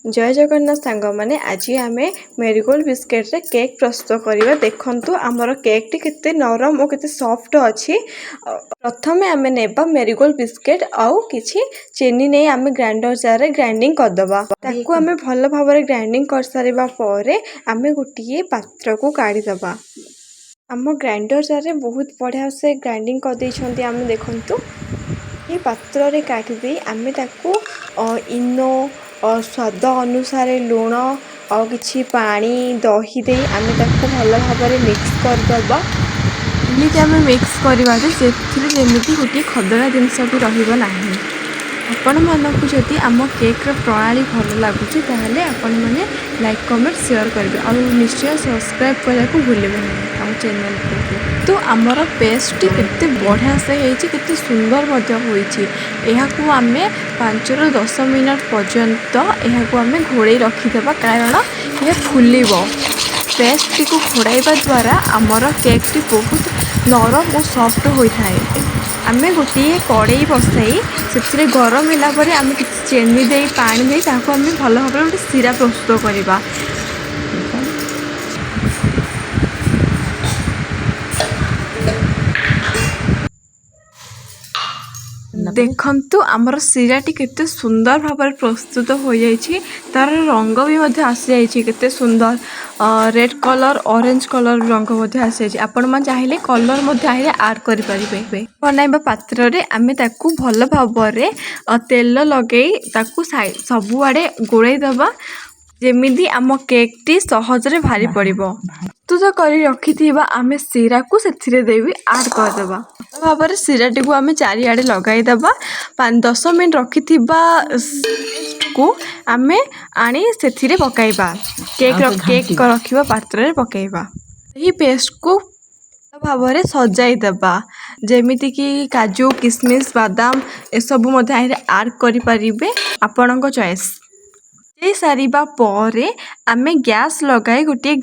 ଜୟ ଜଗନ୍ନାଥ ସାଙ୍ଗମାନେ, ଆଜି ଆମେ ମେରିଗୋଲ୍ଡ ବିସ୍କେଟ୍ରେ କେକ୍ ପ୍ରସ୍ତୁତ କରିବା। ଦେଖନ୍ତୁ, ଆମର କେକ୍ଟି କେତେ ନରମ ଓ କେତେ ସଫ୍ଟ ଅଛି। ପ୍ରଥମେ ଆମେ ନେବା ମେରିଗୋଲ୍ଡ ବିସ୍କେଟ୍ ଆଉ କିଛି ଚିନି ନେଇ ଆମେ ଗ୍ରାଇଣ୍ଡର ଜାରରେ ଗ୍ରାଇଣ୍ଡିଙ୍ଗ କରିଦେବା। ତାକୁ ଆମେ ଭଲ ଭାବରେ ଗ୍ରାଇଣ୍ଡିଙ୍ଗ କରିସାରିବା ପରେ ଆମେ ଗୋଟିଏ ପାତ୍ରକୁ କାଢ଼ିଦେବା। ଆମ ଗ୍ରାଇଣ୍ଡର ଜାରରେ ବହୁତ ବଢ଼ିଆ ସେ ଗ୍ରାଇଣ୍ଡିଙ୍ଗ କରିଦେଇଛନ୍ତି ଆମେ। ଦେଖନ୍ତୁ, ଏ ପାତ୍ରରେ କାଢ଼ିଦେଇ ଆମେ ତାକୁ ଇନୋ, ସ୍ୱାଦ ଅନୁସାରେ ଲୁଣ ଆଉ କିଛି ପାଣି, ଦହି ଦେଇ ଆମେ ତାକୁ ଭଲ ଭାବରେ ମିକ୍ସ କରିଦେବା। ଏମିତି ଆମେ ମିକ୍ସ କରିବା ଯେ ସେଥିରେ ଯେମିତି ଗୋଟିଏ ଖଦଡ଼ା ଜିନିଷ ବି ରହିବ ନାହିଁ। ଆପଣମାନଙ୍କୁ ଯଦି ଆମ କେକ୍ର ପ୍ରଣାଳୀ ଭଲ ଲାଗୁଛି, ତାହେଲେ ଆପଣମାନେ ଲାଇକ୍, କମେଣ୍ଟ, ସେୟାର କରିବେ ଆଉ ନିଶ୍ଚୟ ସବସ୍କ୍ରାଇବ୍ କରିବାକୁ ଭୁଲିବେ ନାହିଁ ଆମ ଚ୍ୟାନେଲକୁ। ତ ଆମର ପେଷ୍ଟଟି କେତେ ବଢ଼ିଆ ସେ ହେଇଛି, କେତେ ସୁନ୍ଦର ମଧ୍ୟ ହୋଇଛି। ଏହାକୁ ଆମେ 5ରୁ 10 ମିନିଟ୍ ପର୍ଯ୍ୟନ୍ତ ଏହାକୁ ଆମେ ଘୋଡ଼େଇ ରଖିଦେବା, କାରଣ ଏହା ଫୁଲିବ। ପେଷ୍ଟଟିକୁ ଘୋଡ଼ାଇବା ଦ୍ୱାରା ଆମର କେକ୍ଟି ବହୁତ ନରମ ଓ ସଫ୍ଟ ହୋଇଥାଏ। ଆମେ ଗୋଟିଏ କଡ଼େଇ ବସାଇ ସେଥିରେ ଗରମ ହେଲା ପରେ ଆମେ କିଛି ଚିନି ଦେଇ, ପାଣି ଦେଇ ତାହାକୁ ଆମେ ଭଲ ଭାବରେ ଗୋଟେ ଶିରା ପ୍ରସ୍ତୁତ କରିବା। ଦେଖନ୍ତୁ, ଆମର ଶିରାଟି କେତେ ସୁନ୍ଦର ଭାବରେ ପ୍ରସ୍ତୁତ ହୋଇଯାଇଛି। ତାର ରଙ୍ଗ ବି ମଧ୍ୟ ଆସିଯାଇଛି। କେତେ ସୁନ୍ଦର ରେଡ଼୍ କଲର୍, ଅରେଞ୍ଜ କଲର୍ ରଙ୍ଗ ମଧ୍ୟ ଆସିଯାଇଛି। ଆପଣମାନେ ଚାହିଁଲେ କଲର୍ ମଧ୍ୟ ଚାହିଁଲେ ଆଡ଼୍ କରିପାରିବେ। ବନାଇବା ପାତ୍ରରେ ଆମେ ତାକୁ ଭଲ ଭାବରେ ତେଲ ଲଗେଇ ତାକୁ ସବୁଆଡ଼େ ଗୋଳେଇ ଦେବା, ଯେମିତି ଆମ କେକ୍ଟି ସହଜରେ ବାହାରି ପଡ଼ିବ। ପ୍ରସ୍ତୁତ କରି ରଖିଥିବା ଆମେ ଶିରାକୁ ସେଥିରେ ଦେଇ ଆଡ଼୍ କରିଦେବା। ଭଲ ଭାବରେ ଶିରାଟିକୁ ଆମେ ଚାରିଆଡ଼େ ଲଗାଇଦେବା। 5-10 ମିନିଟ୍ ରଖିଥିବା କୁ ଆମେ ଆଣି ସେଥିରେ ପକାଇବା। କେକ୍ ରଖିବା ପାତ୍ରରେ ପକାଇବା। ଏହି ପେଷ୍ଟକୁ ଭାବରେ ସଜାଇ ଦେବା, ଯେମିତିକି କାଜୁ, କିସମିସ୍, ବାଦାମ ଏସବୁ ମଧ୍ୟ ଏଥିରେ ଆଡ଼୍ କରିପାରିବେ, ଆପଣଙ୍କ ଚଏସ୍। ସଜେଇ ସାରିବା ପରେ ଆମେ ଗ୍ୟାସ୍ ଲଗାଇ ଗୋଟିଏ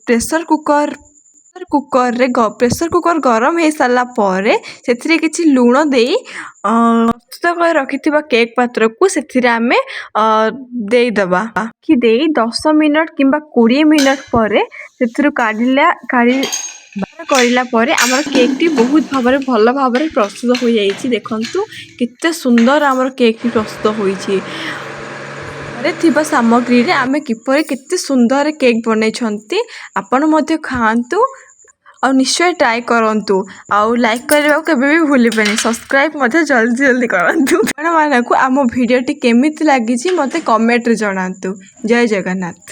ପ୍ରେସର କୁକରରେ, ପ୍ରେସର କୁକର ଗରମ ହେଇସାରିଲା ପରେ ସେଥିରେ କିଛି ଲୁଣ ଦେଇ ପ୍ରସ୍ତୁତ କରି ରଖିଥିବା କେକ୍ ପାତ୍ରକୁ ସେଥିରେ ଆମେ ଦେଇଦେବା। ଦେଇ 10 ମିନିଟ୍ କିମ୍ବା 20 ମିନିଟ୍ ପରେ ସେଥିରୁ କାଢ଼ିଲା କାଢ଼ି ବାହାର କରିଲା ପରେ ଆମର କେକ୍ଟି ବହୁତ ଭାବରେ ଭଲ ଭାବରେ ପ୍ରସ୍ତୁତ ହୋଇଯାଇଛି। ଦେଖନ୍ତୁ, କେତେ ସୁନ୍ଦର ଆମର କେକ୍ଟି ପ୍ରସ୍ତୁତ ହୋଇଛି। ଘରେ ଥିବା ସାମଗ୍ରୀରେ ଆମେ କିପରି କେତେ ସୁନ୍ଦର କେକ୍ ବନେଇଛନ୍ତି। ଆପଣ ମଧ୍ୟ ଖାଆନ୍ତୁ ଆଉ ନିଶ୍ଚୟ ଟ୍ରାଏ କରନ୍ତୁ ଆଉ ଲାଇକ୍ କରିବାକୁ କେବେ ବି ଭୁଲିବେନି। ସବସ୍କ୍ରାଇବ୍ ମଧ୍ୟ ଜଲ୍ଦି ଜଲ୍ଦି କରନ୍ତୁ। ଆପଣମାନଙ୍କୁ ଆମ ଭିଡ଼ିଓଟି କେମିତି ଲାଗିଛି, ମୋତେ କମେଣ୍ଟରେ ଜଣାନ୍ତୁ। ଜୟ ଜଗନ୍ନାଥ।